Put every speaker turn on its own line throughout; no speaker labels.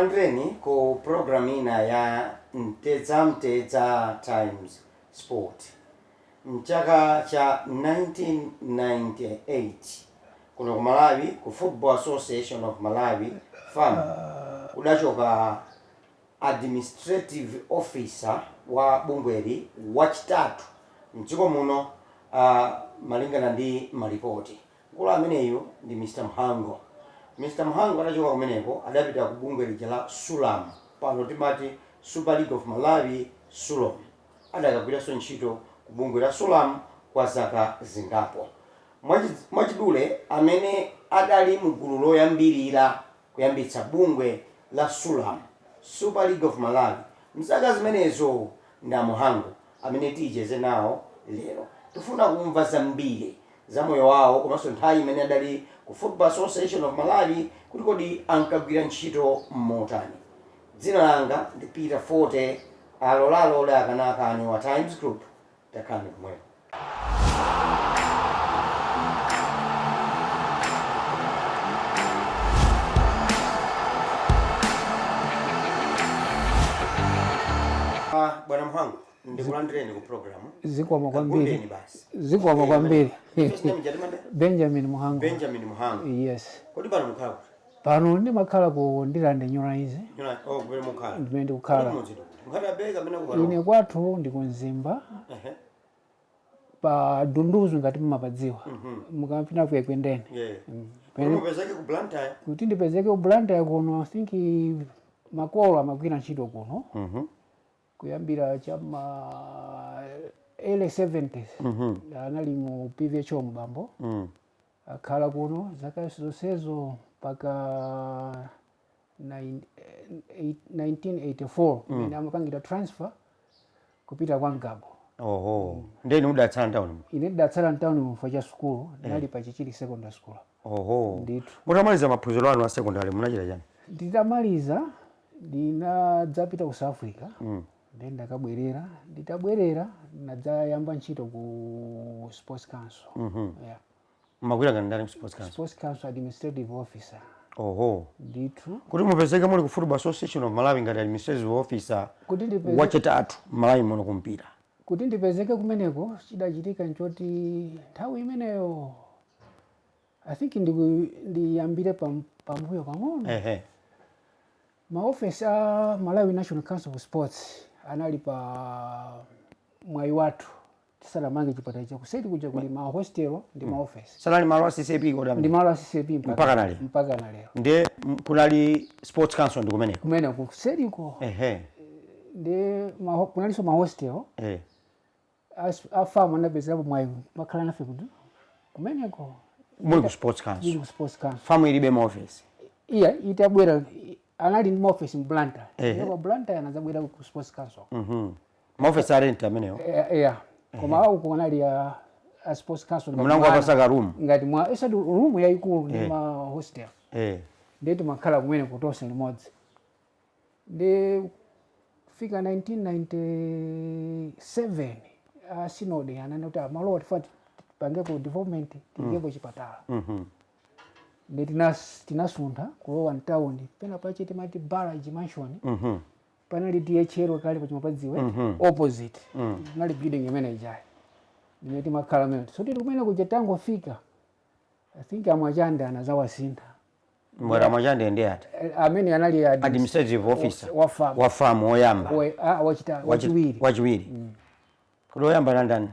Ndikulandireni ku program ina ya Mtedza Mtedza Times Sport. Mchaka cha 1998 kuno ku Malawi, ku Football Association of Malawi, FAM, kudachoka administrative officer wa bungweli wachitatu mdziko muno, malingana ndi malipoti. Mkulu ameneyu ndi Mr Mhango. Mr Mhango atachoka kumeneko adapita ku bungwe lija la SULAM, pano timati Super League of Malawi, SULOM. Adakagwiranso ntchito ku bungwe la SULAM kwa zaka zingapo. Mwachidule, amene adali mu gulu loyambirira kuyambitsa bungwe la SULAM, Super League of Malawi, mzaka zimenezo ndi a Mhango amene ticheze nawo lero. Tifuna kumva zambiri za moyo wawo komanso nthawi imene adali ku Football Association of Malawi, kuti kodi ankagwira ntchito motani. Dzina langa ndi Peter Forte, alolalole akanakani wa Times Group. Takhalani kumweko. Bwana Mhango, ndikulandireni ku program.
Zikomo kwambiri.
Kagundeni basi.
Zikomo kwambiri.
First name chatimande?
Benjamin Mhango.
Benjamin Mhango.
Yes.
Kodi pano mukhala kuti?
Pano ndimakhala ku Ndirande, New Lines.
Oh, kumene mukhala.
Ndimene ndikukhala.
Kumudzi ndi kuti? Mukhala beka amene kupano?
Ine kwathu ndi ku Mzimba, pa Dunduzu, ngati mumapadziwa, mukamapita ku Ekwendeni.
Kuti mupezeke ku Blantyre?
Kuti ndipezeke ku Blantyre kuno, I think makolo amagwira ntchito kuno kuyambira chama early 70s. Anali mu PVH bambo. Akhala kuno zaka zonsezo mpaka 1984 imene amapangira transfer kupita kwa Ngabu.
Oho, ndeni mudatsala mtawuni?
Ine ndidatsala mtawuni mufo cha sukulu, ndinali pa Chichiri Secondary School. Ndithu.
Mutamaliza maphunziro anu a secondary munachita chani?
Nditamaliza ndinadzapita ku South Africa. Then ndakabwerera, nditabwerera ndinadzayamba ntchito ku Sports Council, yeah.
Mmagwira ngati ndani ku Sports Council?
Sports Council administrative officer. Ndithu.
Kuti mupezeke muli ku Football Association of Malawi ngati administrative officer
Kuti ndipeze
wachitatu Malawi muno kumpira?
Kuti ndipezeke kumeneko, chidachitika nchoti nthawi imeneyo, I think ndiyambire pambuyo pang'ono. Maofesi a Malawi National Council of Sports anali pa Mwaiwathu, tisanamange chipatala chakuseri kuja, kuli ma hostel ndi maofesi.
Sanali malo a CCAP kodi
Ndi
amene?
Malo a CCAP.
Mpaka na lero?
Mpaka na lero.
Ndiye kunali Sports Council ndi kumeneko?
Kumeneko, kuseriko. Ndi kunalinso ma hostel. A FAM anapezerapo mwayi makhala nafe kuti kumeneko.
Muli ku Sports Council?
Ili ku Sports Council.
FAM ilibe maofesi?
Iya, itabwera anali ndi maofesi mu Blantyre. Ndipo Blantyre anadzabwera ku Sports Council.
Maofesi a rent amenewo?
Yeah, koma uku kunali a Sports Council ngati
Munango apasa ka room?
Ngati mwa isati room yayikulu ndi ma hostel. Ndiye timakhala kumene kutonse limodzi. Ndi kufika 1997 a sinodi ananena kuti amalowa tifuna tipangeko development, tiyikepo chipatala. Ndi tinasuntha kulowa mtawuni pena pache timati Barrage Mansion. Panali DHL kale pachimapadziwe, opposite kunali building imene ijayi imene timakhala mene. So tili kumene kuja, tangofika, I think amwachande anazawasintha.
Mbwera Mwachande ndi ati?
Amene anali
administrative officer
wa FAM.
Wa FAM woyamba?
Wachiwiri.
Wachiwiri. Kodi woyamba ndi ndani?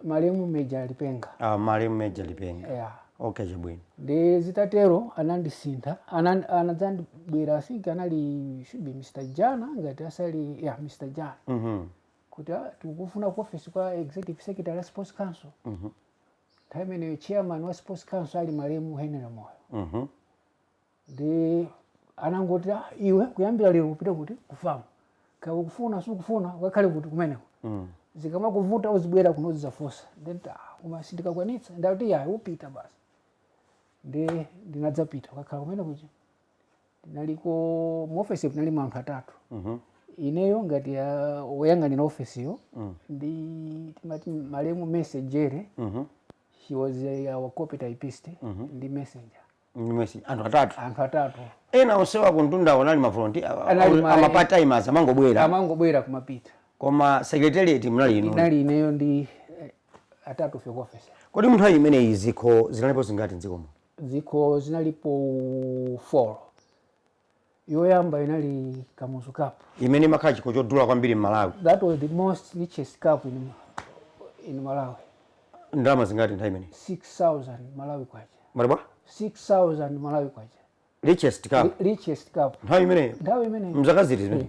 Malemu Major Lipenga.
Ah, malemu Major Lipenga.
Yeah.
Okay, chabwino.
Ndi zitatero anandisintha, anadzandibwera, I think anali, should be Mr Jana, ngati asali, yeah, Mr Jana, kuti tikufuna ku office kwa executive secretary ya Sports Council. Nthawi imeneyo chairman wa Sports Council ali malemu Henry Moyo. Ndi anangoti, "Iwe kuyambira lero kupita kuti ku FAM, kaya ukufuna sukufuna, ukakhale kuti kumeneko. Zikamakuvuta uzibwera kuno uzidzafunsa." Then koma sindikakwanitsa. Ndati, "Yayi, upita basi." Ndi ndinadzapita kukakhala kumene kuja. Ndinaliko mu office, tinali anthu atatu. Ineyo ngati woyang'anira ofesiyo, ndi timati malemu Messenger. He was our copy typist ndi messenger.
Mwesi anthu atatu?
Anthu atatu.
Ena onsewa kumtundawo anali ma volunteer,
Anali
ama part timers, amangobwera.
Amangobwera kumapita.
Koma secretariat munali inu?
Inali ineyo ndi atatu fe ku office.
Kodi munthawi imeneyi zikho zinalipo zingati mdziko muno?
Zikho zinalipo 4. Yoyamba inali Kamuzu Cup.
Imene imakhala chikho chodula kwambiri m'Malawi.
That was the most richest cup in Malawi.
Ndalama zingati nthawi imeneyi?
6000 Malawi kwacha.
Malibwa?
6000 Malawi kwacha.
Richest cup?
Richest cup.
Nthawi imeneyo?
Nthawi imeneyo.
Mzaka ziti zimene?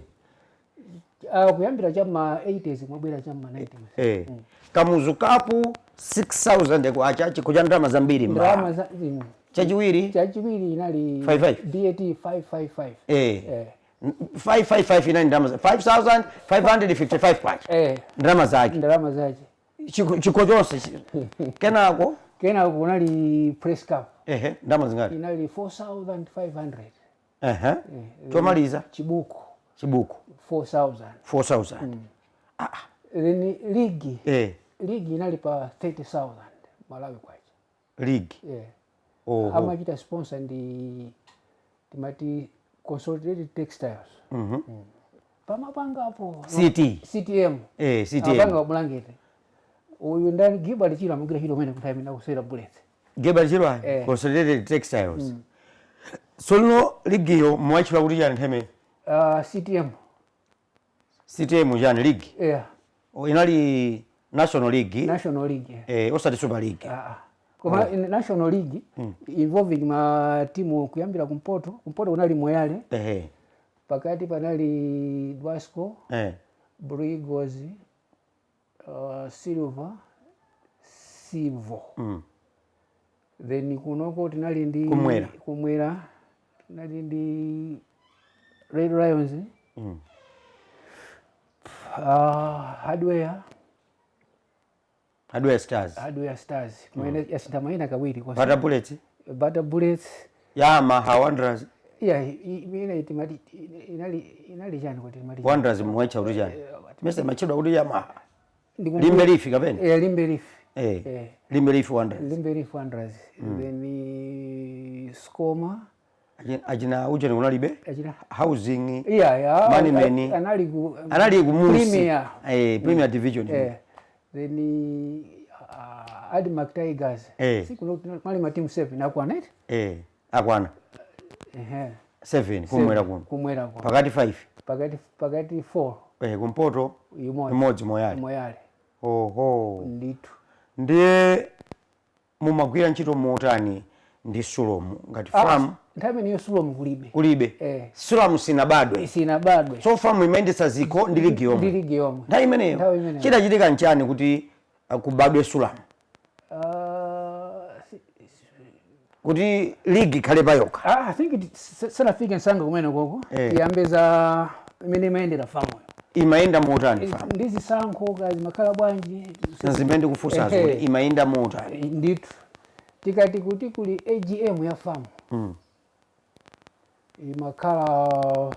Kuyambira chamma 80s, mwabwera chamma 90s.
Kamuzu Cup, 6000 kwacha, chikho cha ndalama zambiri
Ndalama
m'Malawi.
za.
Chachiwiri?
Chachiwiri inali
55.
BAT 555.
555 inali ndalama 5555 kwacha. Ndalama zake.
Ndalama zake.
Chikho chonse kenako?
Kenako kunali Press Cup.
Ehe, ndalama zingati?
Inali 4500.
Ehe, chomaliza?
Chibuku.
Chibuku.
4000.
4000.
Then league. League inali pa 30,000 Malawi kwacha.
League?
Yeah.
Oho.
Amachita sponsor ndi timati Consolidated Textiles. Pamapangapo.
CT.
CTM.
CTM.
Amapanga bulangeti. Uyu ndani, Gilbert Chilo, amagwira chilo umene kunthawi imene akusewera Bullets.
Gilbert Chilo.
Eh.
Consolidated Textiles. So lino ligiyo mwachula kuti chani nthawi imeneyi?
CTM.
CTM chani, league?
Yeah.
Oh, inali National League?
National League, yeah.
Osati Super League?
Ah, ah. Koma in National League involving ma timu kuyambira kumpoto. Kumpoto kunali Moyale. Pakati panali Dwasco, Blue Eagles, Silver, Civo. Then kunoko tinali ndi
Kumwera.
Kumwera tinali ndi Red Lions, Hardware.
Hardware Stars.
Hardware Stars. Kumene yasintha mayina kawiri.
Bata Bullets.
Bata Bullets.
Yamaha Wanderers.
Yeah, imene timati inali chani kuti timati?
Wanderers mwaitcha kuti chani? Mese machedwa kuti Yamaha Limbe Leaf kapena?
Eh, Limbe Leaf.
Limbe Leaf Wanderers.
Limbe Leaf Wanderers. Then Scoma.
Achina ucheni kunalibe?
Achina?
Housing.
Yeah.
Moneyman.
Anali ku
Anali kumusi.
Premier.
Premier Division.
Then Admarc Tigers. Siku mali matimu 7 akwana iti?
Akwana. 7 kumwera kuno.
Kumwera kuno.
Pakati 5.
Pakati 4.
Kumpoto
imodzi.
Imodzi, Moyale.
Moyale.
Oho.
Ndithu.
Ndiye mumagwira ntchito motani ndi Sulom ngati FAM?
Nthawi imeneyo Sulom kulibe.
Kulibe?
Eh.
Sulom sinabadwe?
Sinabadwe.
So FAM imayendetsa zikho ndi ligi yomwe?
Ndi ligi yomwe.
Nthawi imeneyo?
Nthawi imeneyo.
Chidachitika nchani kuti kubadwe Sulom, kuti ligi ikhale payokha?
Ah, I think sanafike msanga kumene koko. Tiyambe za imene imayendera FAM-yo.
Imayenda motani FAM?
Ndi zisankho kazi makhala bwanji?
Zimene ndikufunsazo, kuti imayenda motani.
Ndithu, tikati kuti kuli AGM ya FAM, imakhala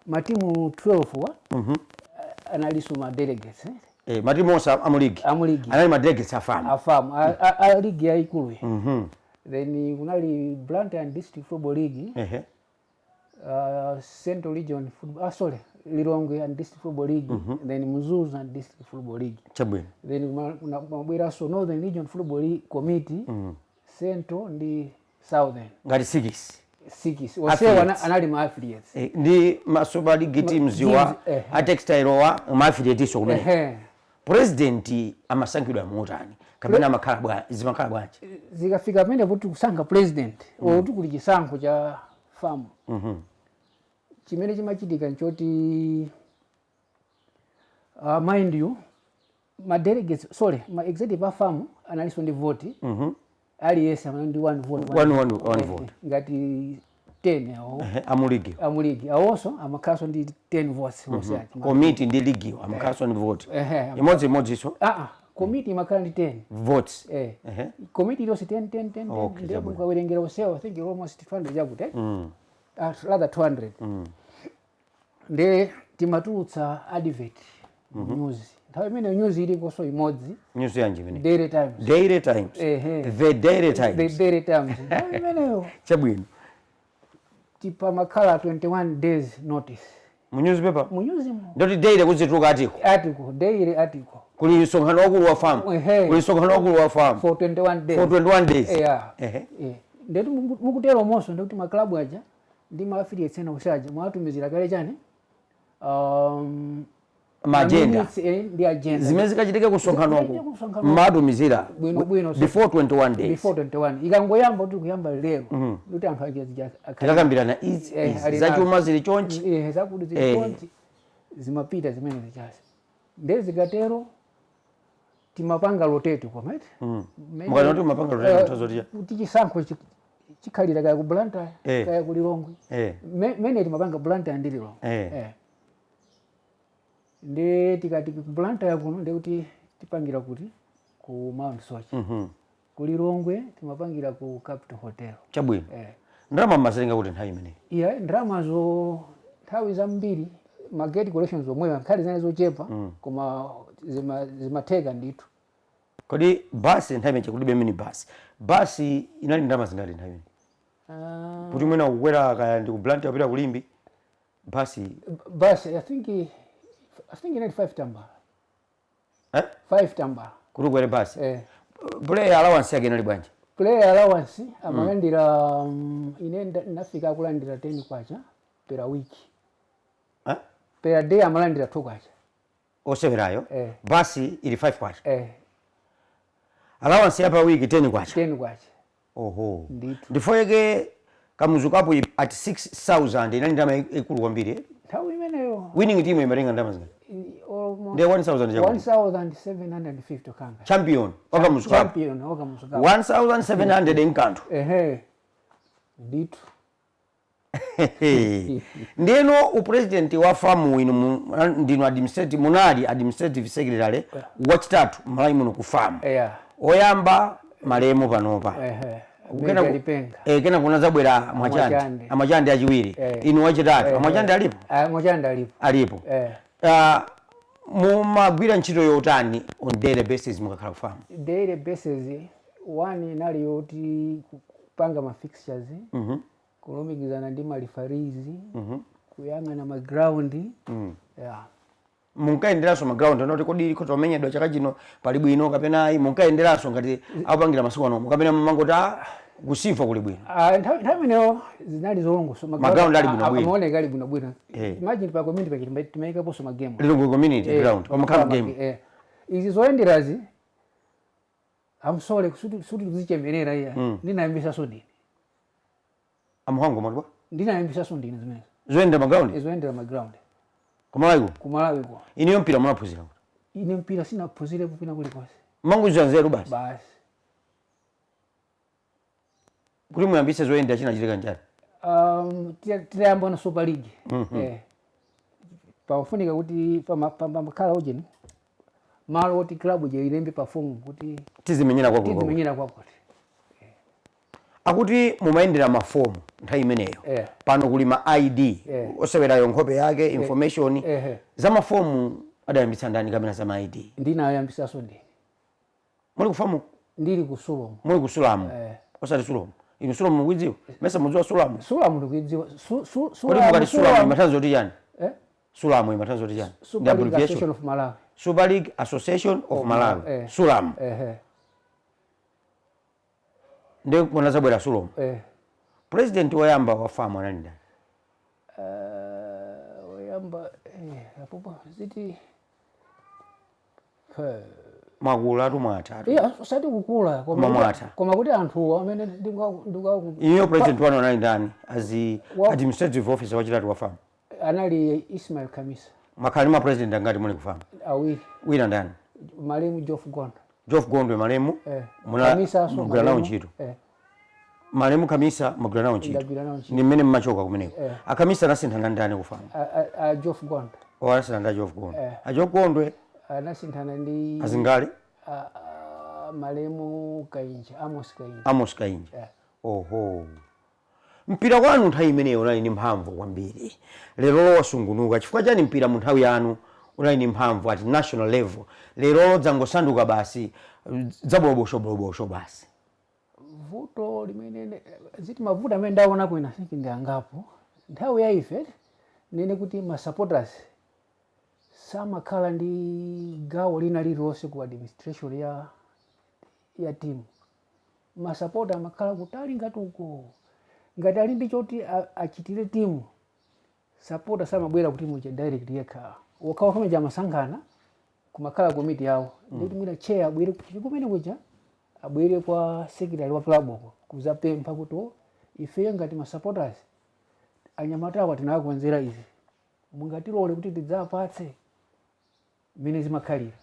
matimu 12 wa analinso ma delegates, eh?
Matimu onse amuligi
Amuligi.
anali ma delegates a FAM?
A FAM, a ligi yayikulu. Then kunali Blantyre and District Football League, Central Region Football, ah, sorry, Lilongwe and District Football League, then Mzuzu and District Football League. Then kumabweranso Northern Region Football League Committee, Central ndi Southern.
Ngati six.
Six onsewa.
Affiliates.
Anali ma affiliates.
Ndi ma Super League teams wa
Teams,
a textile wa ma affiliate so kumene. President amasankhidwa motani kapena amakhala bwa zimakhala bwanji?
Zikafika pamene kuti kusankha president oti kuli chisankho cha FAM, chimene chimachitika nchoti, mind you, ma delegates, sorry, ma executive a FAM analinso ndi voti. Aliyense amene ndi one vote.
One vote.
Ngati 10 awo.
Ehe, amuligi.
Amuligi awonso amakhalanso ndi 10 votes onse aja.
Komiti ndi ligiwo amakhalanso ndi vote imodzi imodzinso?
Ah, ah, komiti imakhala ndi 10
Votes.
Komiti iliyonse 10 10 10 10. Ndiye mukawerengera onsewo, I think almost 200 chakuti, eh? Rather 200. Nde timatulutsa advert news. Nthawi imene news iliponso imodzi.
News yanji imene?
Daily Times.
Daily Times?
Ehe.
The Daily
The
Times.
Daily Times nthawi imeneyo.
Chabwino.
Tipamakhala 21 days notice.
Mu newspaper?
Mu newsimo.
Ndoti daily kuzituluka article?
Article, daily article.
Kuli msonkhano wakulu wa FAM.
Ehe.
Kuli msonkhano wakulu wa FAM.
For 21 days.
For 21 days.
Yeah.
Ehe.
Ndetu mukutero monso ndikuti maklabu aja ndi ma affiliates ena usaja mwatumizira kale chani
Ma agenda.
Minutes, ndi agenda.
Zimene zikachitika ku msonkhano
Zimene
wako
ku msonkhano.
matumizira
Bwino, bwino, so-
before 21 days.
Before 21, ikangoyamba kuti kuyamba lero, kuti anthu aja zija
Tikakambirana izi, izi
ali
zachuma zili chonchi.
Zakuti zili chonchi, zimapita zimene zichasi. Nde zikatero timapanga rotate koma iti.
Mukana kuti mumapanga rotate, mutha zoti
Kuti chisankho chikhalira kaya ku Blantyre, kaya ku Lilongwe. Mene timapanga Blantyre ndi Lilongwe. Ndi tikati ku Blantyre kuno, ndikuti tipangira kuti ku Mount Soche. Ku Lilongwe timapangira ku Capital Hotel.
Chabwino. Ndalama mmazilenga kuti nthawi imeneyi?
Iya, ndalamazo nthawi zambiri ma gate collections omwewa, nkhali zina zochepa, koma zimatheka ndithu.
Kodi basi nthawi imeneyi kulibe mini basi? Basi inali ndalama zingati nthawi imeneyi? Kuti mwina kukwera kaya ndi ku Blantyre kupita ku Limbe, basi?
Basi I think inali 5 tambala.
Eh?
5 tambala.
Kuti ukwere basi?
Eh.
Player allowance yake inali bwanji?
Player allowance amalandira, ine nafika kulandira 10 kwacha per week.
Eh?
Per day amalandira 2 kwacha.
Osewerayo?
Eh.
Basi ili 5 kwacha?
Eh.
Allowance ya pa week 10 kwacha?
10 kwacha.
Oho.
Ndithu.
Ndifoyeke Kamuzu Cup at 6000 inali ndalama ikulu kwambiri, eh?
Nthawi imeneyo.
Winning team imatenga ndalama zingati?
Almost
Ndiye 1000 chakuti?
1750 kanga.
Champion wa Kamuzu Cup?
Champion wa Kamuzu Cup.
1700 nkanthu?
Ehe, ndithu.
Ndiyeno upresident wa FAM inu ndinu administrative, munali administrative secretary wachitatu Malawi muno ku FAM. Oyamba malemu panopa.
Kena Lipenga.
Kena kunadzabwera Mwachandi.
Mwachandi.
Amwachandi achiwiri. Inu wachitatu. Amwachandi alipo?
Ah, Mwachandi alipo.
Alipo.
Eh.
Mumagwira ntchito yotani on daily basis mukakhala ku FAM?
Daily basis, one inali yoti kupanga ma fixtures, kulumikizana ndi ma referees, kuyang'ana ma ground, yeah.
Munkayenderanso ma ground anoti kodi ikhoza kumenyedwa chaka chino pali bwino kapena ayi? Munkayenderanso ngati akupangira masiku ano, kapena mumangoti a kusifa kuli bwino?
Ah, nthawi imeneyo zinali zolongoso.
Ma ground ali bwinobwino.
Amaoneka ali bwinobwino. Imagine pa community paja timayikaponso ma game.
Lilongwe Community Ground pamakhala game?
Izi zoyenderazi, I'm sorry, suti kuzichemerera iya, ndinayambisaso ndine.
Amuhango mwatwa?
Ndinayambisaso ndine zimenezo.
Zoyendera ma ground?
Zoyendera ma ground.
Kumalawiko?
Kumalawiko.
Iniyo mpira munaphunzira kuti?
Ine mpira sinaphunzire kupina kulikonse.
Manguziwa nzeru basi?
Basi.
Kuti muyambise zoyendera chinachitika njani?
Titayamba na Super League, pafunika kuti pamakhala ujeni malo oti club je ilembe pa fomu kuti
tizimenyera kwakuti.
Tizimenyera kwakuti.
Akuti mumayendera mafomu nthawi imeneyo?
Eh.
Pano kuli ma ID, osewerayo nkhope yake, information. Za mafomu adayambitsa ndani kapena za ma ID?
Ndinayambisaso ndine.
Muli ku FAM?
Ndili ku Sulomu.
Muli ku Sulamu?
Eh.
Osati Sulomu. Inu Sulomu mukuidziwa? Mesa mudziwa Sulamu?
Sulamu ndikuidziwa.
Kodi mukati Sulamu imathandiza kuti chani?
Eh?
Sulamu imathandiza kuti chani? Ndi
Super League
abbreviation.
Association of Malawi.
Super League Association of Malawi.
Eh.
Sulamu.
Ehe.
Ndi kunazabwera Sulomu?
Eh.
President woyamba wa FAM anali ndani?
Oyamba, apopo ziti
Mwakula mwatatu.
Iya, osati kukula, koma
Koma mwatha.
Koma kuti anthu amene ndinga
Iyeyo president wanu anali ndani as the administrative officer wachitatu wa FAM?
Anali Ismail Kamisa.
Makhala ndi ma president angati muli ku FAM?
Awiri.
Wina ndani?
Malemu Geoff Gondwe.
Geoff Gondwe malemu?
Eh.
Muna
Kamisa so
mugwira nawo
malemu.
ntchito?
Eh.
Malemu Kamisa mugwira nawo ntchito?
Ndagwira nawo ntchito.
Ndi mmene mmachoka kumeneko?
Eh.
Akamisa anasinthana ndani ku FAM?
A Geoff Gondwe.
O, anasinthana ndi a Geoff Gondwe?
Eh.
A Geoff Gondwe.
Anasinthana ndi
Azingale?
Malemu Kainja, Amos Kainja.
Amos Kainja?
Eh.
Oho. Mpira kwanu nthawi imeneyo unali ndi mphamvu kwambiri, lero wasungunuka. Chifukwa chani mpira mu nthawi yanu unali ndi mphamvu at national level, lero dzangosanduka basi dzaboloboshoboloboso basi?
Vuto limene ziti mavuto amene ndaona kwina siki ndi angapo. Nthawi ya ife, nene kuti ma supporters samakhala ndi gawo lina lililonse ku administration ya team. Masapota amakhala kutali ngati uko. Ngati ali ndi choti achitire timu, supporter samabwera ku timu cha direct yekha. Wakhawa amasankhana, kumakhala komiti yawo, ndikuti mwina chair abwere kumene kuja, abwere kwa secretary wa club uko kuzapempha kuti, "Oh, ifeyo ngati ma supporters, anyamatawa tinawakonzera izi, mungatilole kuti tidzapatse?" Mmene zimakhalira.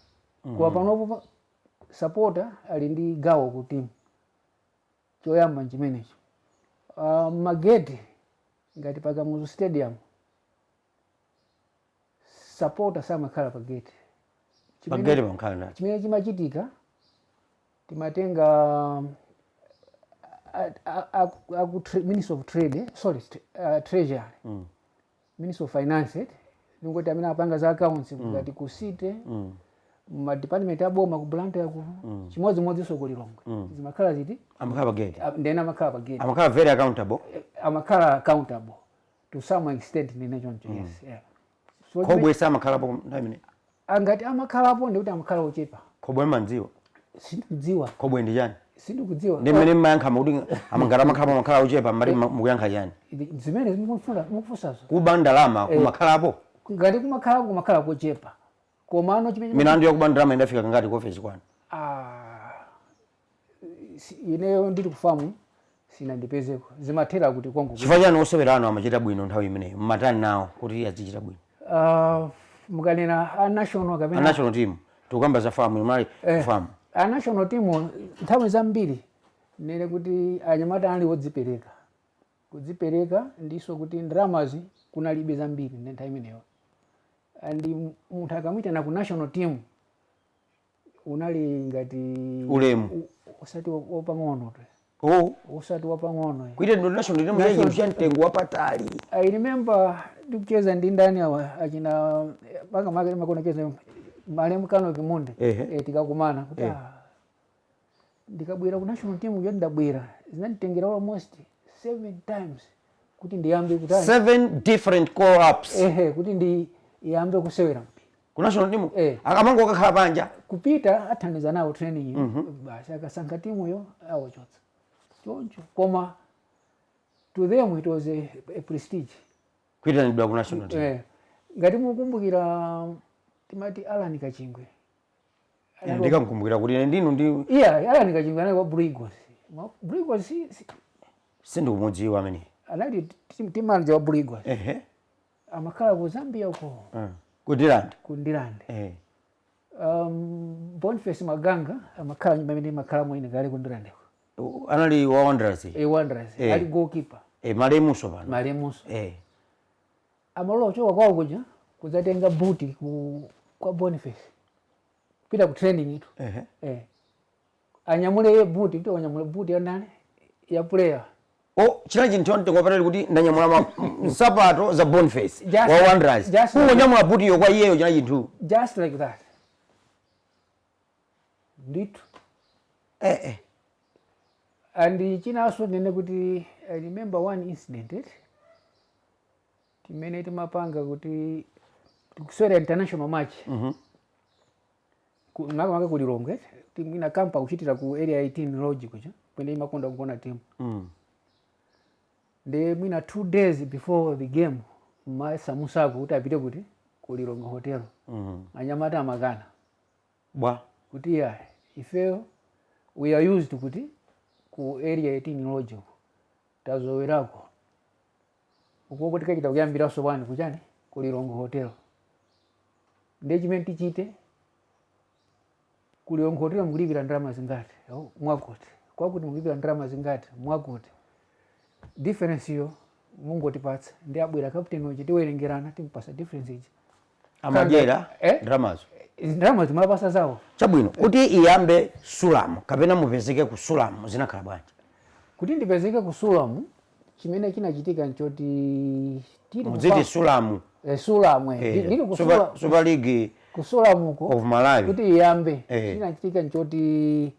Koma panopo supporter ali ndi gawo ku timu. Choyamba nchimenecho. Mageti ngati pa Kamuzu Stadium, supporter samakhala pa gate.
Pagate pamakhala ndani?
Chimene chimachitika, timatenga Minister of Trade, sorry, Treasury, Minister of Finance, ningoti amene apanga za accounts ngati ku city, ma department aboma ku Blantyre kuno, chimodzimodzinso ku Lilongwe, zimakhala ziti?
Amakhala pagate.
Ndena amakhala pa gate.
Amakhala very accountable.
Amakhala accountable to some extent, ndine choncho, yes, yeah. So
Khobwe samakhalapo nthawi imene?
Angati amakhalapo, ndikuti amakhala ochepa.
Khobwe mandziwa?
Sindikudziwa.
Khobwe ndi chani?
Sindikudziwa.
Ndi mmene mmayankha mukuti amangati amakhalapo amakhala ochepa, mmati mukuyankha chani?
Zimene mukufunsazo.
Kuba ndalama kumakhalapo?
Ngati kumakhalapo, kumakhala kochepa, komano chimene
Milandu yakuba ndalama idafika kangati ku ofesi kwanu?
Ah, ineyo ndili ku FAM sinandipezeko, zimathera kuti kongo.
Chifukwa chani osewera anu amachita bwino nthawi imeneyo? Mmatani nawo kuti azichita bwino?
Mukanena a national
A
kapena
national team, tikukamba za FAM, imali FAM.
A national team, nthawi zambiri nene kuti anyamata ali wodzipereka, kudzipereka, ndiso kuti ndalamazi kunalibe zambiri ndi nthawi imeneyo, and munthu akamwitana ku national team unali ngati
Ulemu.
Usati wapang'ono tu.
Oh.
Usati wapang'ono.
Kuita ndo national team
National-
chinthu cha mtengo wapatali.
I remember ndikucheza ndi ndani awa, achina panga make makonekeza, malemu Kano Kimunde. Tikakumana kuti, "Ah, ndikabwera ku national team yo, ndabwera, zinanditengera almost seven times kuti ndiyambe kutani."
Seven different call ups.
Ehe, kuti ndiyambe kusewera mpira.
Ku national team.
Eh.
Akamango kakhala panja.
Kupita athandiza nawo training, basi akasankha timuyo awochotsa choncho. Koma to them it was a prestige.
Kuitanidwa ku national team.
Eh, ngati mukumbukira, timati Alan Kachingwe.
Ine ndikamkumbukira kuti ine ndinu ndi
Iya, Alan Kachingwe anali wa Blue Eagles. Blue Eagles
Sindikumudziwa amene.
Anali team manager wa Blue Eagles. Amakhala ku Zambia uko.
Ku Ndirande.
Ku Ndirande. Boniface Maganga amakhala nyumba imene imakhala ine kale ku Ndirandeko.
Anali wa Wanderers.
E, Wanderers. Ali goalkeeper.
Malemuso pano.
Malemuso. Amalowa kuchoka kwawo kuja kudzatenga buti kwa Boniface, kupita ku training itu. Anyamule ye buti, kuti anyamule buti ya ndani, ya player.
Oh, chinali chinthu cha mtengo wapatali kuti ndanyamula nsapato za Boniface wa Wanderers. Kungonyamula butiyo kwa iyeyo chinali chinthu.
Just like that ndithu. And chinanso nene kuti I remember one incident, timene timapanga kuti tikusewera international match, makamaka ku Lilongwe, timu ina camp kuchitira ku Area 18 Lodge kuja kwene imakonda kugona timu. Ndi mwina 2 days before the game masamusako kuti apite kuti ku Lilongwe Hotel. Anyamata amakana.
Bwa?
Kuti ya, ifeyo we are used kuti ku Area 18 Lodge uko tazowerako, ukoko tikachita kuyambiranso wani kuchani, ku Lilongwe Hotel. Ndiye chimene tichite, ku Lilongwe Hotel mukulipira ndalama zingati? Oh, mwakuti kwakuti mukulipira ndalama zingati? Mwakuti. Difference iyo mungotipatsa, ndi abwera captain uja, tiwerengerana, timpasa difference iji.
Amadyera
Eh?
ndalamazo.
Ndalama zimapasa zawo.
Chabwino, kuti iyambe Sulom kapena mupezeke ku Sulom, zinakhala bwanji?
Kuti ndipezeke ku Sulom, chimene chinachitika nchoti tili
Mudziti Sulom.
Eh, Sulom, eh. Ndili ku
Super League
ku Sulamuko
of Malawi.
Kuti iyambe,
Eh.
chinachitika nchoti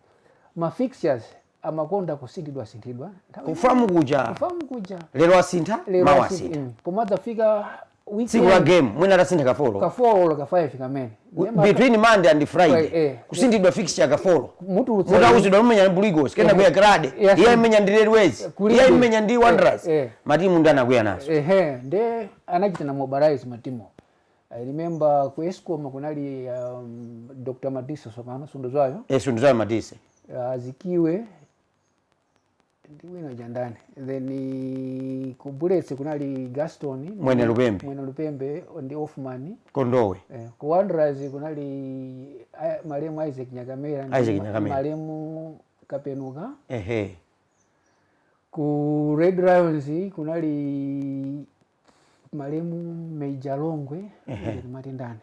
ma fixtures Amakonda kusinthidwa sinthidwa.
Ku FAM kuja.
Ku FAM kuja.
Lero asintha,
lero
mawa asintha.
Pomadzafika
tsiku la game mwina atasintha ka four.
Ka 4 ka 5 kamene.
Between Monday and Friday, kusinthidwa fixture ka four.
Mutulutsa.
Mutauzidwa mumenya ndi Blue Eagles, kena kuya Grade, iye imenya ndi Railways,
Kulibe.
iye imenya ndi Wanderers. Matimu ndi anakwiya nazo.
Ehe, nde anachita na mobilize matimu. I remember ku ESCOM kunali Dr. Madiso sopano Sunduzwayo.
Eh, Sunduzwayo Madise.
Azikiwe ndi wina jandani. Then ku Bullets kunali Gaston
Mwene Lupembe.
Mwene Lupembe ndi Hoffman
Kondowe.
Ku Wanderers kunali malemu Isaac Nyakamera ndi
Isaac Nyakamera.
malemu Kapenuka. Ku Red Lions kunali malemu Major Longwe matendani.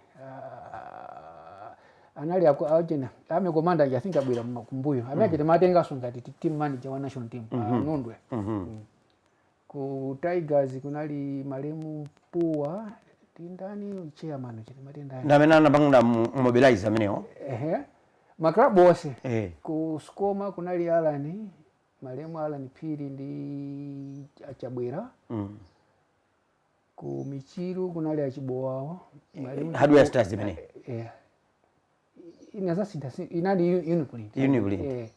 Anali ajena ame commander, I think abwera kumbuyo amene achita matengaso ngati team manager wa national team, Nundwe. Ku Tigers kunali malemu Puwa tindani, chairman chiti matendani.
Ndi amene anapanga mobilize amenewo.
Ehe, maklabu onse. Ku SCOMA kunali Alan, malemu Alan Phiri ndi Achabwera. Ku Michiru kunali Achibowawo, malemu.
Hardware Stars imene.
Inazasintha, inali Uniprint.
Uniprint.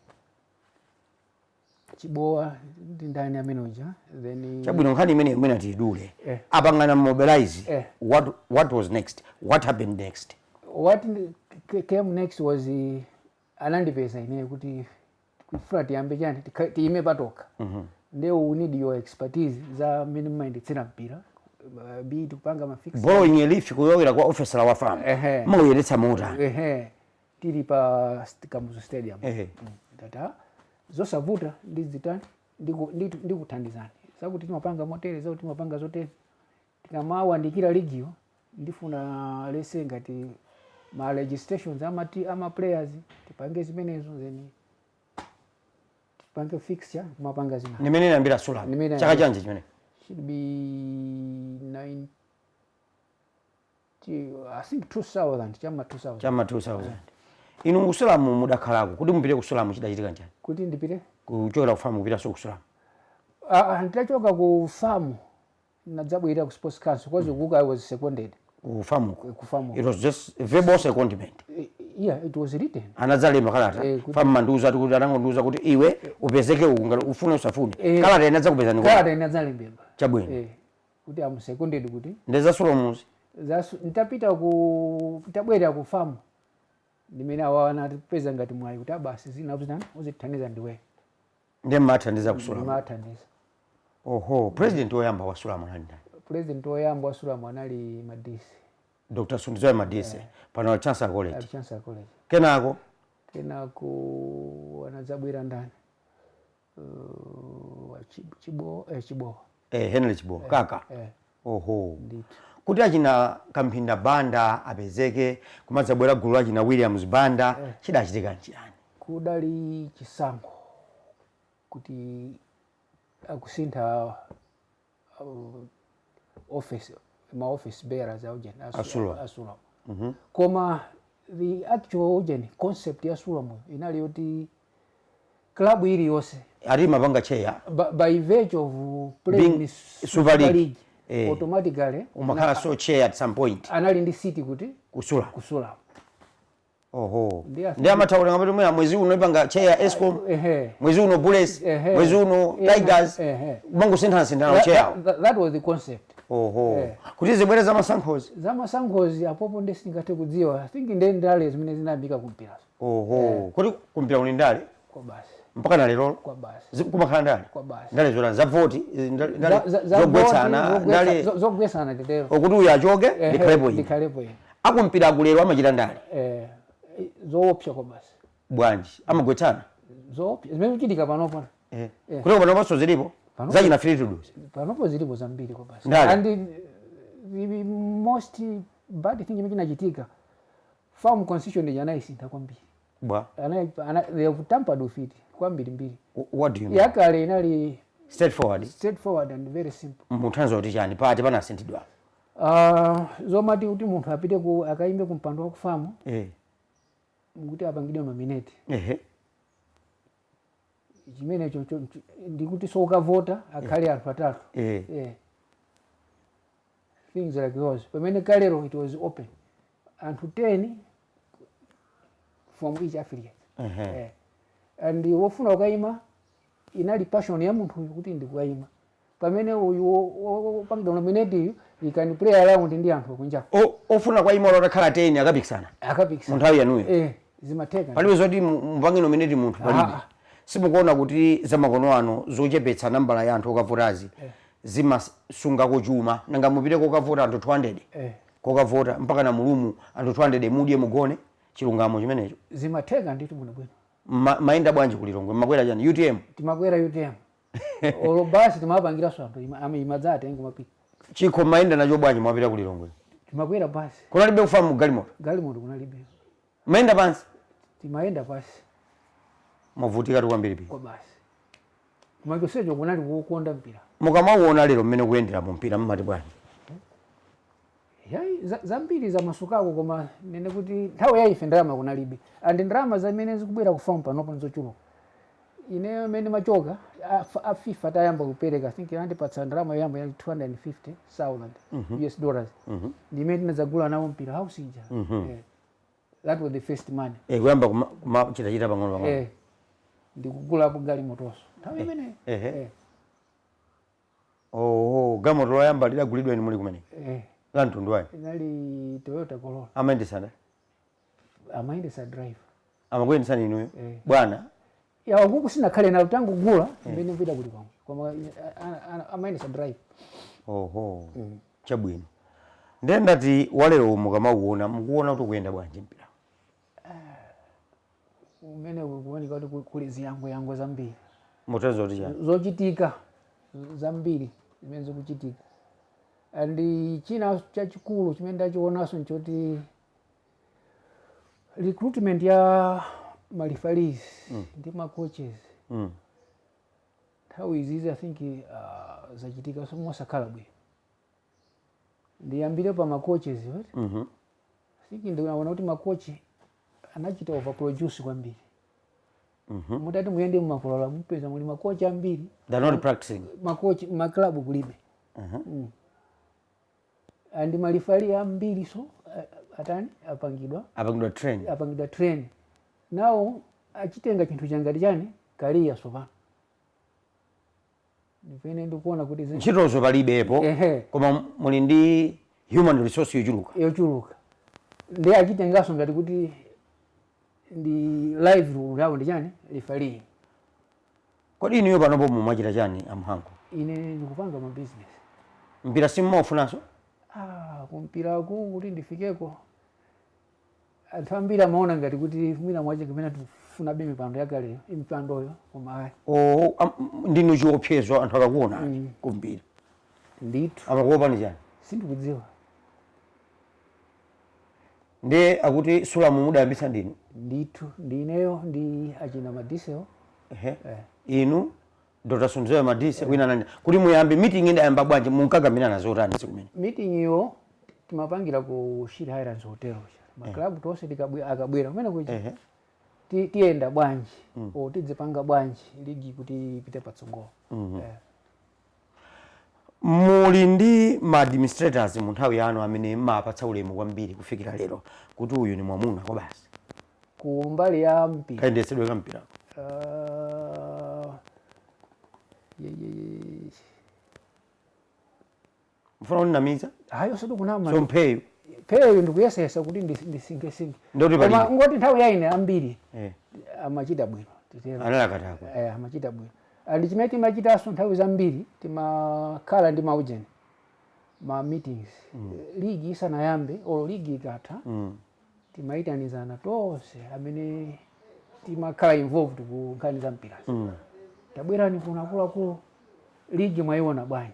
Chibowa ndi ndani amene uja, then
Chabwino, nkhani imene mwina tiyidule.
Eh.
Apangana mobilize.
Eh.
What was next? What happened next?
What came next was anandipeza ine kuti kufuna tiyambe chani, tiyime patoka, nde we need your expertise za mmene mmayendetsera mpira, be it kupanga ma fix
Borrowing a leaf kuyowera kwa officer wa FAM. Mauyeretsa motani?
Ehe, tili pa Kamuzu Stadium. Tata zosavuta, ndizitani, ndikuthandizani zakuti timapanga motere, zakuti timapanga zotere. Tikamawandikira ligiyo, ndifuna lese ngati ma registrations ama players tipange zimenezo, then tipange fixture, kumapanga zina.
Nimene inayambira SULAM.
Nimene
Chaka chanji chimene?
Should be 90, I think 2000, chama 2000.
Chama 2000. Inu ku SULAM mudakhalako, kuti mupite ku SULAM chidachitika njani?
Kuti ndipite?
Kuchokera ku FAM kupita so ku SULAM.
Ah, nditachoka ku FAM nadzabwerera ku Sports Council because kuka I was seconded.
Ku FAMuko?
Ku FAM.
It was just verbal secondment?
Yeah, it was written.
Anadzalemba kalata?
Eh.
FAM mandiuza ati kuti anangondiuza kuti iwe upezeke uku ngati ufune usafune. Kalata inadzakupezani kwa?
Kalata inadzalembedwa.
Chabwino.
Kuti am seconded kuti.
Ndeza SULOMuzi?
Ntapita ku, tabwerera ku FAM, ndimene awa anatipeza ngati mwayi kuti abasi zina zina uzithandiza ndiwe.
Ndiye mmathandiza ku SULAM?
Ndimathandiza.
Oho, president woyamba wa SULAM anali ndani?
President woyamba wa SULAM anali Madisi.
Dr. Sunduzwayo Madise, pano Chancellor College?
At Chancellor College.
Kenako?
Kenako anadzabwera ndani, Chibo, Chibowa.
Henry Chibowa kaka?
Eh.
Oho.
Ndithu.
Kuti achina Kamphinda Banda apezeke, kumadzabwera gulu achina Williams Banda, chidachitika nchiyani?
Kudali chisankho kuti akusintha office, ma office bearers aujeni.
A SULAM.
A SULAM. Koma the actual ujeni concept ya SULAM inali yoti club iliyonse
ati mapanga chair
by virtue of playing
being Super League.
Automatically
umakhala so chair at some point.
Anali ndi seat kuti?
Ku SULAM.
Ku SULAM.
Oho.
Ndiye
Ndi amathaulira ngati mwina mwezi uno ipanga chair ESCOM, mwezi uno Bullets, mwezi uno Tigers, kumangosinthanasintha chair.
That was the concept.
Oho.
Eh.
Kuti zibwere zamasankhozi?
Zamasankhozi apopo ndi singathe kudziwa. I think ndi ndale zimene zinayambika kumpirazo.
Oho, kuti kumpira kuli ndale?
Kwa basi.
Mpaka na lero?
Kwa basi.
Kumakhala ndale?
Kwa basi.
Ndale zotani? Za voti? Ndale
Za
zogwetsana?
voti,
Ndale
zogwetsana titero.
Okuti uyu achoke, ndikhalepo ine.
Ndikhalepo ine.
Akumpira akulero amachita ndale?
Eh, zoopsa kwa basi.
Bwanji amagwetsana?
Zoopsa zimene zikuchitika panopo.
Eh. Kuti panoponso zilipo? Zachina Fleetwood?
Panopo zilipo zambiri kwa basi.
Ndale.
And the most bad thing imene chinachitika, FAM constitution ija anayisintha kwambiri.
Bwa?
They have tampered with it kwambiri mbiri.
What do you mean?
Yakale inali
straightforward.
Straightforward and very simple.
Muthanza kuti chani, pati panasinthidwa?
Zomati kuti munthu apite ku akayimbe ku mpando wa ku FAM kuti apangidwe nominate. Chimenecho ndikuti sokavota akhale anthu atatu. Things like those, pamene kalero it was open, anthu 10 from each affiliate. And wofuna kukayima inali passion ya munthu uyu kuti ndikukayima, pamene uyu wopangidwa nominate uyu, he can play around ndi anthu akunjako.
Ofuna kwa imolo atakhala 10 akapikisana.
Akapikisana.
Mu nthawi yanuyo.
Eh, zimatheka.
Palibe zoti mupange nominate munthu, palibe.
Ah.
Simukuona kuti zamakono ano zochepetsa nambala ya anthu okavotazi zimasungako chuma? Nanga mupite kokavota anthu 200, kokavota mpaka na mulumu anthu 200, mudye mugone, chilungamo chimenecho?
Zimatheka ndithu bwinobwino.
Mayenda bwanji kulilongwe? Makwera chani, UTM?
Timakwera UTM, olo basi timapangiranso anthu imadzatenga mapita.
Chikho mayenda nacho bwanji mwapita kulilongwe?
Timakwera basi.
Kunalibe kufa mu galimoto?
Galimoto kunalibe.
Mayenda pansi?
Timayenda pasi.
Mwavutikatu kwambiri pi.
Kwa basi, koma chonsecho kunali kukonda mpira.
Mukamauona lero mmene kuyendera mu mpira, mmati bwanji?
Yayi, zambiri zamasukako, koma nene kuti nthawi ya ife ndalama kunalibe, and ndalama zamene zikubwera ku FAM panopo nzochuluka. Ineyo imene machoka a FIFA tayamba kupereka, I think andipatsa ndalama yoyamba yali 250,000 US dollars, ndimene tinadzagula nawo mpira house ija. That was the first money.
Kuyamba kumachitachita pang'ono pang'ono.
Eh, ndikugulapo galimotoso nthawi imene.
Oh, galimoto loyamba lidagulidwa inu muli kumene?
Eh.
La mtundu wayi?
Inali Toyota Corolla.
Amayendesana?
Amayendesa driver.
Amakuyendesani inuyo?
Eh.
Bwana?
Ya, kuku sinakhale nayo, tangogula imene mpita kuti pamwe, koma amayendesa driver.
Oho, chabwino. Ndiye ndati walero mukamauona, mukuona kuti ukuyenda bwanji mpira?
Umene ukuoneka kuti kuli ziyangoyango zambiri.
Mutanthauza kuti chani?
Zochitika zambiri zimene zikuchitika, and china chachikulu chimene ndachionanso nchoti recruitment ya ma referees ndi ma coaches nthawi izizi, I think zachitika so mosakhala bwino. Ndiyambire pa ma coaches, right? I think ndinaona kuti makochi anachita overproduce kwambiri. Mutati muyende mumakolala, mupeza muli makochi ambiri.
They're not practicing.
Makochi maklabu kulibe. And ma referee ambiri so atani, apangidwa.
Apangidwa train.
Apangidwa train, nawo achitenga chinthu changati chani, career. Sopano ndipene ndikuona kuti
Ntchitozo palibepo. Koma muli ndi human resource yochuluka.
Yochuluka, ndi achitenganso ngati kuti ndi livelihood yawo ndi chani, referee.
Kodi inuyo panopo mumachita chani, amhango?
Ine ndikupanga ma business.
Mpira simumaufunanso?
Ah, kumpiraku kuti ndifikeko, anthu ambiri amaona ngati kuti mwina mwache kumene tifunabe mipando yakaleyo, imipandoyo, koma ayi.
Oh, ndinu chiopsezo anthu akakuonani kumpira?
Ndithu.
Amakuopani chani?
Sindikudziwa.
Ndiye akuti Sulamu mudayambitsa ndinu?
Ndithu, ndineyo ndi achina Madiseo.
Inu, Dr. Sunzeyo Madise, wina nani? Kuti muyambe meeting idayamba bwanji? Munkakambirana zotani tsiku limene?
Meeting iyo timapangira ku Shire Highlands Hotel. Maklabu tonse akabwera kumene kuja, tiyenda bwanji o tidzipanga bwanji ligi kuti ipite patsogolo.
Muli ndi ma administrators mu nthawi yanu amene mmapatsa ulemu kwambiri kufikira lero, kuti uyu ni mwamuna kwa basi?
Ku mbali ya mpira?
Kayendetsedwe ka mpirako. Mfuna kundinamiza?
Hayi, osati kunama.
So mpheyu?
Pheyo ndikuyesesa kuti ndisinkesinke.
Ndoti
Koma
palibe.
ngoti nthawi yaine ambiri amachita bwino, titero.
Analakatako.
Eh, amachita bwino. And chimene timachitanso nthawi zambiri, timakhala ndi maujeni, ma meetings, ligi isanayambe olo ligi ikatha. Timayitanizana tonse amene timakhala involved ku nkhani za mpirazi. Tabwerani kuno akuluakulu, ligi mwayiona bwanji?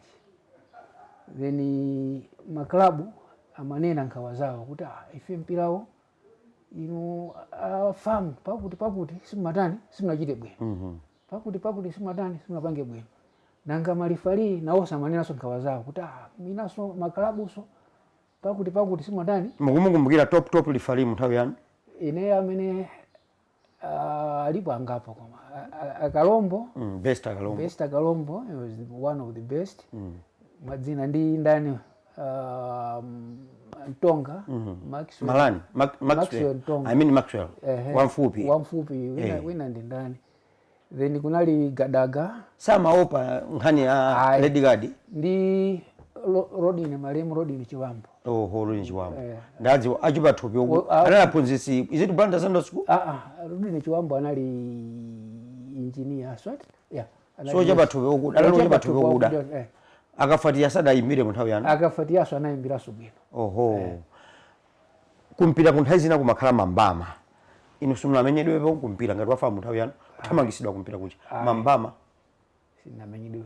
Then maklabu amanena nkhawa zawo kuti, ah, ife mpirawo inu a FAM pakuti pakuti simumatani, simunachite bwino. Pakuti pakuti simumatani, simunapange bwino. Nanga ma referee nawonso amanenanso nkhawa zawo kuti, ah, mwinanso maklabuso pakuti pakuti simumatani.
Mukumukumbukira top top referee mu nthawi yanu?
Ine amene Ah, alipo angapo koma Akalombo.
Best Akalombo.
Best Akalombo, he was one of the best. Mwadzina ndi ndani, Mtonga Maxwell.
Malani Maxwell.
Maxwell Mtonga.
I mean Maxwell.
Ehe.
Wamfupi.
Wamfupi wina, wina ndi ndani? Then kunali Gadaga.
Samaopa nkhani ya
Ayi.
red card.
Ndi Rodine, malemu Rodine Chiwambo.
Oho, Rodine Chiwambo.
Eh.
Ndadziwa achipathupi uku. Anali aphunzitsi, is it Blantyre Sunday School?
Ah, ah, Rodine Chiwambo anali engineer, swat, yeah,
So chapathupi okuda, anali chapathupi okuda.
Eh.
Akafatia sadayimbire mu nthawi yanu?
Akafatiyaso anayimbiraso bwino.
Oho. Kumpira ku nthawi zina kumakhala mambama. Inu simunamenyedwepo kumpira ngati wafa mu nthawi yanu, kuthamangisidwa kumpira kuja, mambama?
Sinamenyedwe.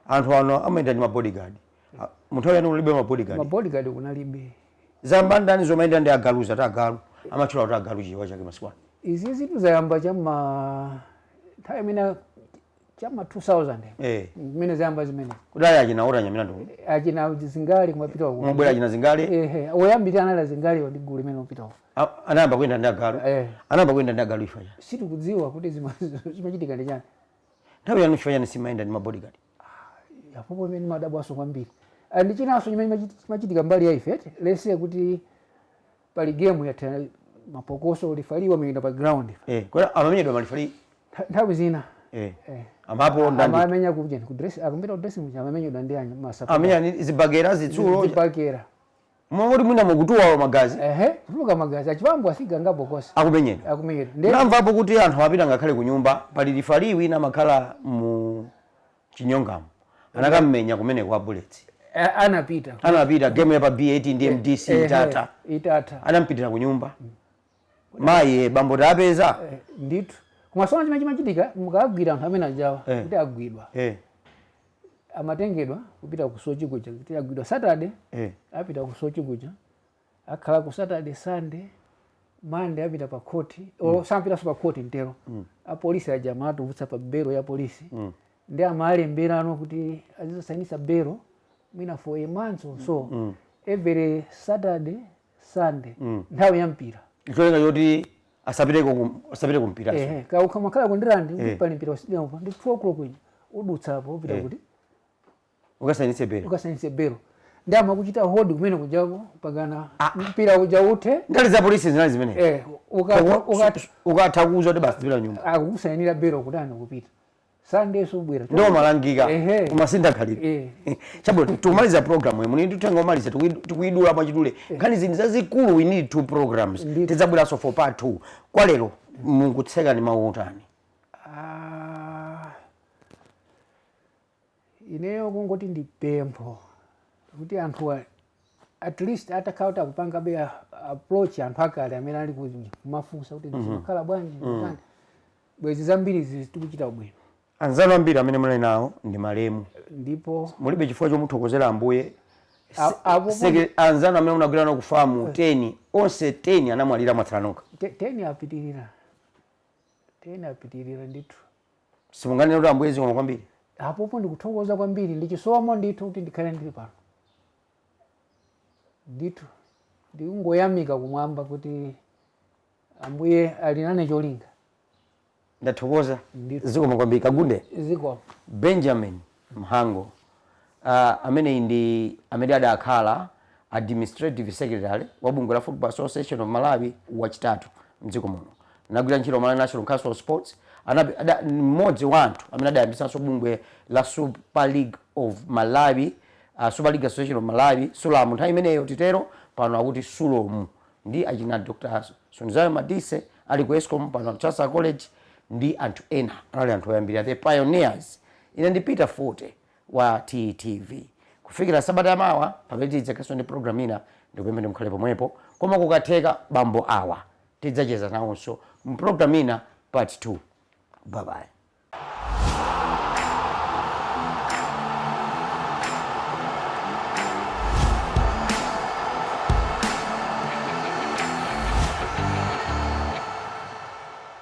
Anthu ano amayenda ndi mabodyguard. Ah, mu nthawi yanu mulibe mabodyguard?
Mabodyguard kunalibe.
Zambandani zomayenda ndi agalu, zati agalu, amatchula kuti agalu chiwa chake masiku ano.
Izi zinthu zayamba chamma nthawi imene chamma 2000 imene zayamba zimene.
Kudali achina ora nyamina ndo.
Achina Zingali kumapita uko.
Mabwera achina Zingali.
Ehe, oyambirira anali Zingaliwo ndi gulu limene upita uko.
Anayamba kuyenda ndi agalu.
Eh.
Anayamba kuyenda ndi agalu ifa.
Sitikudziwa kuti zimachitika ndi chani.
Nthawi yanu chifukwa chani simayenda ndi mabodyguard?
Apopo imene madabwaso kwambiri. Ndi chinanso chimene chimachitika mbali ya ife, lese kuti pali game yatha mapokoso, referee wamuyenda pa ground.
Eh, kwa amamenyedwa mareferee?
Nthawi zina.
Eh. Amapo ndandi.
Amamenya kuja ku dress, akumbira ku dressing room, amamenyedwa ndi anya masapota.
Amenya ni zibagera, zitsulo?
Zibakera.
Momwe mwina mukutuwa magazi.
Ehe, kutuluka magazi, achipambo asiga ngabokosa.
Akumenyedwa.
Akumenyedwa. Ndi
Namvapo kuti anthu amapita ngakhale ku nyumba, pali referee wina amakhala mu chinyongamo, anakammenya kumene kwa Bullets.
Anapita.
Anapita game ya pa B8 ndi MDC itatha.
Itatha.
Anampitira ku nyumba, mayi, bambo tapeza.
Eh, ndithu, koma sona chimene chimachitika, mukagwira anthu amene ajawa kuti agwidwa, amatengedwa kupita ku Soche kuja. Kuti agwidwa Saturday, apita ku Soche kuja, akhala ku Saturday, Sunday, Monday apita pa court mm. Sampitanso pa court ntero apolisi aja amatulutsa pa belo ya polisi ndi amalemberano kuti azizasainisa belo mwina for a month or so, every Saturday, Sunday, nthawi ya mpira.
Cholinga choti asapite kumpiraso.
Ehe, ka ukamakhala kundirandi kuti pali mpira usidiapo ndi 2 o'clock ija, udutsapo upita kuti?
Ukasainitse belo.
Ukasainitse belo. Ndi amakuchita hold kumene kujako pakana mpira uja uthe.
Ndali za polisi zinali zimene.
Eh, ukatha
Ukatha kuuza kuti basi, zipita nyumba.
Akukusayinira belo kutani, kupita Sunday subwera.
Ndo malangika.
Ehe.
Umasintha khalidwe.
Eh.
Chabwino, tikumaliza program yemwe muni nditenga omaliza, tikuyidula mwachidule. Nkhani zini zazikulu, we need two programs. Tidzabweranso for part 2. Kwa lero mukutseka ndi mawu otani?
Ah, ineyo kungoti ndi pempho kuti anthu at least atakhala kuti akupangabe approach anthu akale amene ali kumafunsa kuti zimakhala bwanji, ndikani, bwezi zambiri zitikuchita bwino.
Anzanu ambiri amene muli nawo ndi malemu.
Ndipo
Mulibe chifukwa chomuthokozera Ambuye?
Apo
Anzanu amene munagwira nawo ku FAM 10, onse 10 anamwalira, mwatsala nokha.
10 apitirira, 10 apitirira ndithu.
Simunganene kuti Ambuye zikomo kwambiri?
Apopo ndikuthokoza kwambiri, ndi chisomo ndithu kuti ndikhale ndili pano. Ndithu ndikungoyamika kumwamba kuti Ambuye ali nane cholinga.
Ndathokoza.
Ndithu.
Zikomo kwambiri, Kagunde.
Zikomo.
Benjamin Mhango, amene ndi amene adakhala administrative secretary wa bungwe la Football Association of Malawi wachitatu mdziko muno, nagwira ntchito Malawi National Council of Sports. Mmodzi wa anthu amene adayambisanso bungwe la Super League of Malawi, Super League Association of Malawi, SULAM nthawi imeneyo, titero pano akuti SULOM, ndi achina Dr Sunzayo Madise ali ku ESCOM pano, Chancellor College, ndi anthu ena. Anali anthu oyambirira, the pioneers. Ine ndi Peter Forte wa TTV. Kufikira sabata yamawa pamene tidzakhaso ndi program ina, ndikupempheni mukhale pomwepo. Koma kukatheka bambo awa tidzacheza nawonso mpulogalamu ina, part 2. Bye bye.